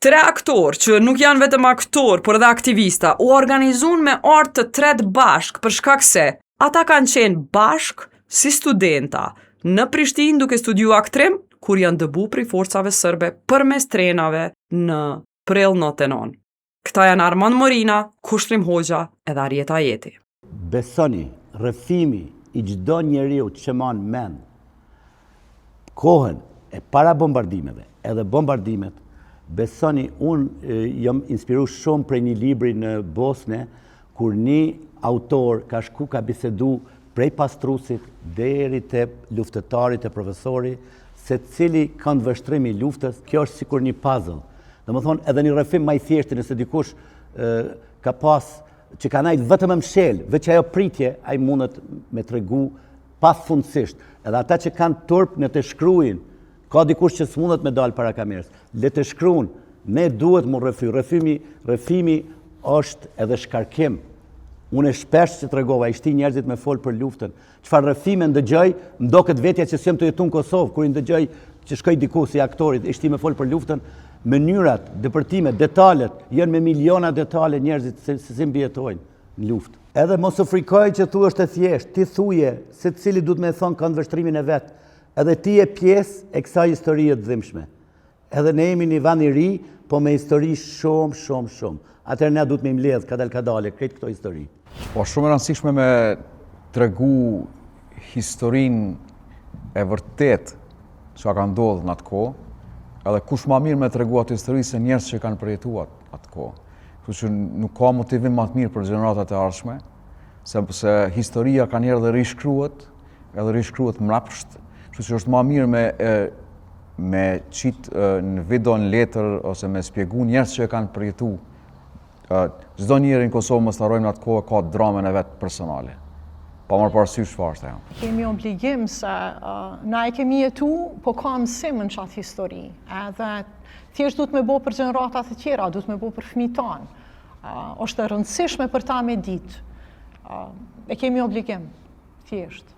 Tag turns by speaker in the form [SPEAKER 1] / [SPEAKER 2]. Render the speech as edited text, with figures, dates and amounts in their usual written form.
[SPEAKER 1] Tre aktorë që nuk janë vetëm aktorë, por edhe aktivista, u organizun me ardhë të tretë bashkë për shkak se ata kanë qenë bashkë si studenta në Prishtinë duke studiu aktrim, kur janë dëbu prej forcave sërbe përmes trenave në prill 99. Këta janë Armand Morina, Kushtrim Hoxha edhe Arjeta Ajeti.
[SPEAKER 2] Besoni, rrëfimi i çdo njeriu që man mend kohën e para bombardimeve, edhe bombardimet, besoni, unë jam inspiru shumë prej një libri në Bosne, kur një autor ka shku ka bisedu prej pastrusit deri te luftëtari te profesori, secili këndvështrim i luftës, kjo është sikur një puzzle. Domethonë, edhe një rrëfim ma i thjeshti nëse dikush ka pas që ka najtë vetëm e mshel, veç ajo pritje, ai mundet me tregu pafundësisht. Edhe ata që kanë turp le të shkrujnë, ka dikush që s'mundet me dalë para kamerës, le të shkrujnë, ne duhet mu rrëfy, rrëfimi, rrëfimi është edhe shkarkim. Unë e shpesh që tregova, i shti njerëzit me folë për luftën. Çfarë rrëfime ndëgjoj, më doket vetja që s'jam tu jetu në Kosovë, kur i ndëgjoj që shkoj diku si aktorit, i shti me folë për luftën, mënyrat, depërtimet, detalet, janë me miliona detale njerëzit se, se si mbijetojnë në luftë. Edhe mos u frikoj që thu është e thjeshtë, ti thuje, secili duhet me thonë këndvështrimin e vet, edhe ti je pjesë e kësaj historie të dhimbshme. Edhe ne jemi një vend i ri, po me histori shumë, shumë, shumë. Atëherë ne duhet me i mbledh kadal kadale krejt këto histori.
[SPEAKER 3] Po shumë e rëndësishme me tregu historinë e vërtet çka ka ndodhur në atë kohë, edhe kush ma mirë me tregu atë histori se njerëz që kanë përjetu atë kohë. Kështu që nuk ka motivim ma të mirë për gjeneratat e ardhshme, sepse historia kanjëherë edhe rishkruhet, edhe rishkruhet mrapsht, kështu që është ma mirë me e, me qit në video, në letër, ose me spjegu njerëz që e kanë përjetu. Çdo njeri në Kosovë, mos të harrojmë në atë kohë, ka dramën e vet personale. Pa marrë parasysh çfarë është ajo.
[SPEAKER 4] Kemi obligim se na e kemi jetu, po ka mësim në qatë histori. Edhe thjesht duhet me bo për gjeneratat e tjera, duhet me bo për fëmijët tanë. Është e rëndësishme për ta me ditë. E kemi obligim, thjesht.